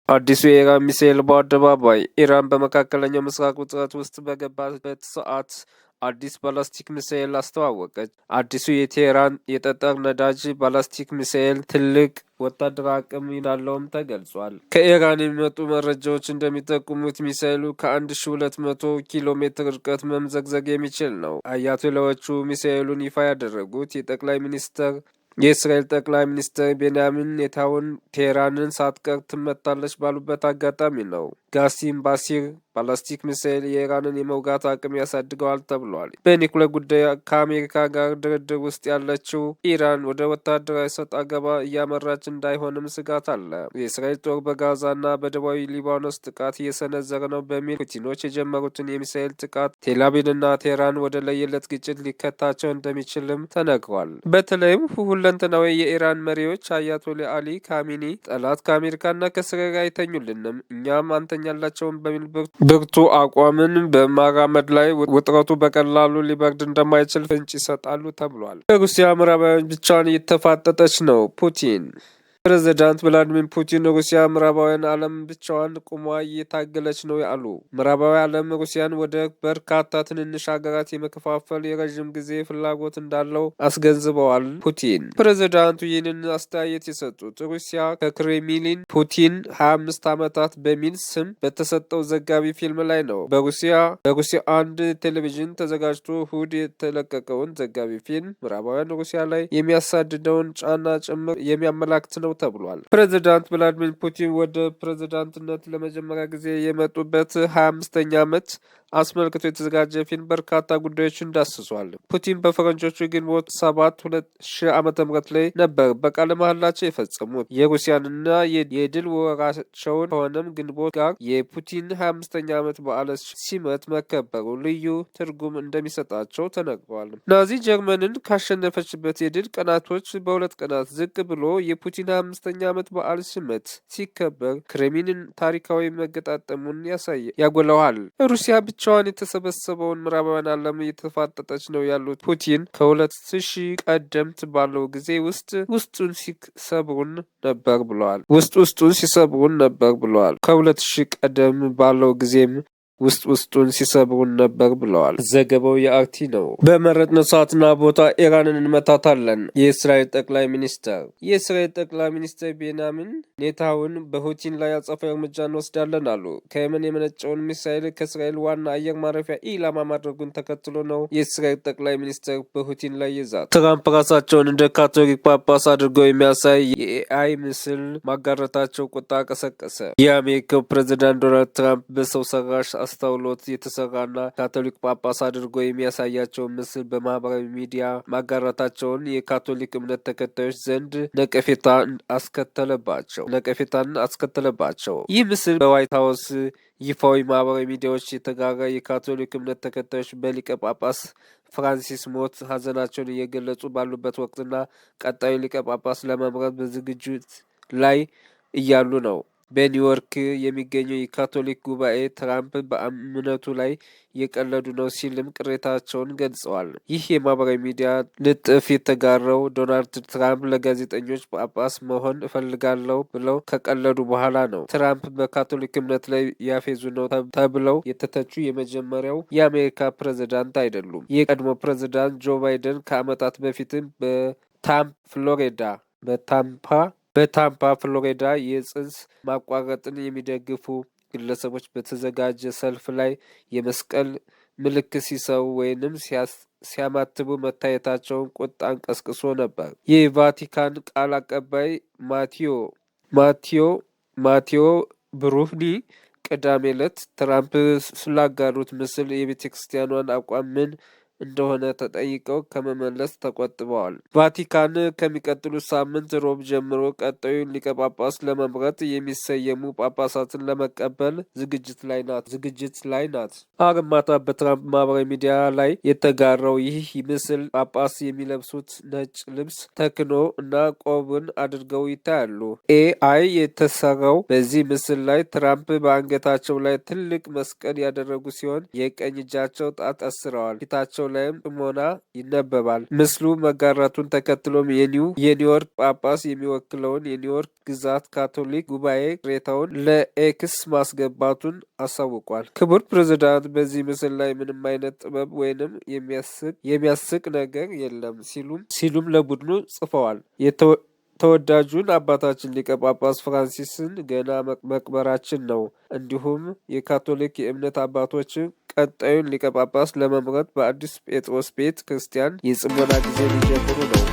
አዲሱ የኢራን ሚሳኤል በአደባባይ። ኢራን በመካከለኛው ምስራቅ ውጥረት ውስጥ በገባበት ሰዓት አዲስ ባላስቲክ ሚሳኤል አስተዋወቀች። አዲሱ የቴህራን የጠጠር ነዳጅ ባላስቲክ ሚሳኤል ትልቅ ወታደራዊ አቅም እንዳለውም ተገልጿል። ከኢራን የሚመጡ መረጃዎች እንደሚጠቁሙት ሚሳኤሉ ከ1200 ኪሎ ሜትር ርቀት መምዘግዘግ የሚችል ነው። አያቶላዎቹ ሚሳኤሉን ይፋ ያደረጉት የጠቅላይ ሚኒስትር የእስራኤል ጠቅላይ ሚኒስትር ቤንያሚን ኔታንያሁ ቴህራንን ሳትቀር ትመታለች ባሉበት አጋጣሚ ነው። ጋሲም ባሲር ባላስቲክ ሚሳኤል የኢራንን የመውጋት አቅም ያሳድገዋል ተብሏል። በኒኩሌር ጉዳይ ከአሜሪካ ጋር ድርድር ውስጥ ያለችው ኢራን ወደ ወታደራዊ ሰጥ አገባ እያመራች እንዳይሆንም ስጋት አለ። የእስራኤል ጦር በጋዛና በደቡባዊ ሊባኖስ ጥቃት እየሰነዘረ ነው በሚል ሁቲኖች የጀመሩትን የሚሳኤል ጥቃት ቴልአቪቭና ቴህራን ወደ ለየለት ግጭት ሊከታቸው እንደሚችልም ተነግሯል። በተለይም ሁለንተናዊ የኢራን መሪዎች አያቶላ አሊ ካሚኒ ጠላት ከአሜሪካና ከእስራኤል አይተኙልንም፣ እኛም አንተኛላቸውም በሚል ብርቱ አቋምን በማራመድ ላይ ውጥረቱ በቀላሉ ሊበርድ እንደማይችል ፍንጭ ይሰጣሉ ተብሏል። ሩሲያ ምዕራባውያን ብቻዋን እየተፋጠጠች ነው። ፑቲን። ፕሬዚዳንት ቭላዲሚር ፑቲን ሩሲያ ምዕራባውያን ዓለም ብቻዋን ቆማ እየታገለች ነው አሉ። ምዕራባዊ ዓለም ሩሲያን ወደ በርካታ ትንንሽ ሀገራት የመከፋፈል የረዥም ጊዜ ፍላጎት እንዳለው አስገንዝበዋል ፑቲን። ፕሬዚዳንቱ ይህንን አስተያየት የሰጡት ሩሲያ ከክሬምሊን ፑቲን 25 ዓመታት በሚል ስም በተሰጠው ዘጋቢ ፊልም ላይ ነው። በሩሲያ አንድ ቴሌቪዥን ተዘጋጅቶ እሁድ የተለቀቀውን ዘጋቢ ፊልም ምዕራባውያን ሩሲያ ላይ የሚያሳድደውን ጫና ጭምር የሚያመላክት ነው ተብሏል። ፕሬዚዳንት ቭላዲሚር ፑቲን ወደ ፕሬዚዳንትነት ለመጀመሪያ ጊዜ የመጡበት 25ኛ ዓመት አስመልክቶ የተዘጋጀ ፊልም በርካታ ጉዳዮችን ዳስሷል። ፑቲን በፈረንጆቹ ግንቦት 7 2000 ዓ.ም ላይ ነበር በቃለ መሃላቸው የፈጸሙት። የሩሲያንና የድል ወራቸውን ከሆነም ግንቦት ጋር የፑቲን 25ኛ ዓመት በዓለ ሲመት መከበሩ ልዩ ትርጉም እንደሚሰጣቸው ተነግሯል። ናዚ ጀርመንን ካሸነፈችበት የድል ቀናቶች በ2 ቀናት ዝቅ ብሎ የፑቲን 25ኛ ዓመት በዓለ ሲመት ሲከበር ክሬምሊንን ታሪካዊ መገጣጠሙን ያሳይ ያጎላዋል። ሩሲያ ብቻዋን የተሰበሰበውን ምዕራባውያን ዓለም እየተፋጠጠች ነው ያሉት ፑቲን ከ2000 ቀደምት ባለው ጊዜ ውስጥ ውስጡን ሲሰብሩን ነበር ብለዋል። ውስጥ ውስጡን ሲሰብሩን ነበር ብለዋል። ከ2000 ቀደም ባለው ጊዜም ውስጥ ውስጡን ሲሰብሩን ነበር ብለዋል። ዘገባው የአርቲ ነው። በመረጥነው ሰዓትና ቦታ ኢራንን እንመታታለን። የእስራኤል ጠቅላይ ሚኒስትር ቤንያሚን ኔታንያሁ በሁቲን ላይ አጸፋዊ እርምጃ እንወስዳለን አሉ። ከየመን የመነጨውን ሚሳኤል ከእስራኤል ዋና አየር ማረፊያ ኢላማ ማድረጉን ተከትሎ ነው የእስራኤል ጠቅላይ ሚኒስትር በሁቲን ላይ የዛቱት። ትራምፕ ራሳቸውን እንደ ካቶሊክ ጳጳስ አድርገው የሚያሳይ የ AI ምስል ማጋራታቸው ቁጣ ቀሰቀሰ። የአሜሪካው ፕሬዚዳንት ዶናልድ ትራምፕ በሰው ሰራሽ አስተውሎት የተሰራና ካቶሊክ ጳጳስ አድርጎ የሚያሳያቸውን ምስል በማህበራዊ ሚዲያ ማጋራታቸውን የካቶሊክ እምነት ተከታዮች ዘንድ ነቀፌታን አስከተለባቸው። ይህ ምስል በዋይት ሀውስ ይፋዊ ማህበራዊ ሚዲያዎች የተጋራ የካቶሊክ እምነት ተከታዮች በሊቀ ጳጳስ ፍራንሲስ ሞት ሀዘናቸውን እየገለጹ ባሉበት ወቅትና ቀጣዩ ሊቀ ጳጳስ ለመምረጥ በዝግጅት ላይ እያሉ ነው። በኒውዮርክ የሚገኘው የካቶሊክ ጉባኤ ትራምፕ በእምነቱ ላይ እየቀለዱ ነው ሲልም ቅሬታቸውን ገልጸዋል። ይህ የማህበራዊ ሚዲያ ልጥፍ የተጋራው ዶናልድ ትራምፕ ለጋዜጠኞች ጳጳስ መሆን እፈልጋለሁ ብለው ከቀለዱ በኋላ ነው። ትራምፕ በካቶሊክ እምነት ላይ ያፌዙ ነው ተብለው የተተቹ የመጀመሪያው የአሜሪካ ፕሬዝዳንት አይደሉም። የቀድሞ ፕሬዝዳንት ጆ ባይደን ከዓመታት በፊትም በታምፓ ፍሎሪዳ የጽንስ ማቋረጥን የሚደግፉ ግለሰቦች በተዘጋጀ ሰልፍ ላይ የመስቀል ምልክት ሲሰሩ ወይንም ሲያማትቡ መታየታቸውን ቁጣን ቀስቅሶ ነበር። የቫቲካን ቃል አቀባይ ማቴዎ ብሩኒ ቅዳሜ ዕለት ትራምፕ ስላጋሩት ምስል የቤተ ክርስቲያኗን አቋም ምን እንደሆነ ተጠይቀው ከመመለስ ተቆጥበዋል። ቫቲካን ከሚቀጥሉት ሳምንት ሮብ ጀምሮ ቀጣዩን ሊቀ ጳጳስ ለመምረጥ የሚሰየሙ ጳጳሳትን ለመቀበል ዝግጅት ላይ ናት። አርብ ማታ በትራምፕ ማህበራዊ ሚዲያ ላይ የተጋራው ይህ ምስል ጳጳስ የሚለብሱት ነጭ ልብስ ተክኖ እና ቆብን አድርገው ይታያሉ። AI የተሰራው በዚህ ምስል ላይ ትራምፕ በአንገታቸው ላይ ትልቅ መስቀል ያደረጉ ሲሆን የቀኝ እጃቸው ጣት አስረዋል። ፊታቸው በፊታቸው ላይም ጥሞና ይነበባል። ምስሉ መጋራቱን ተከትሎም የኒውዮርክ ጳጳስ የሚወክለውን የኒውዮርክ ግዛት ካቶሊክ ጉባኤ ቅሬታውን ለኤክስ ማስገባቱን አሳውቋል። ክቡር ፕሬዝዳንት፣ በዚህ ምስል ላይ ምንም አይነት ጥበብ ወይንም የሚያስቅ ነገር የለም ሲሉም ለቡድኑ ጽፈዋል። ተወዳጁን አባታችን ሊቀ ጳጳስ ፍራንሲስን ገና መቅበራችን ነው። እንዲሁም የካቶሊክ የእምነት አባቶች ቀጣዩን ሊቀ ጳጳስ ለመምረጥ በአዲስ ጴጥሮስ ቤተ ክርስቲያን የጽሞና ጊዜ ሊጀምሩ ነው።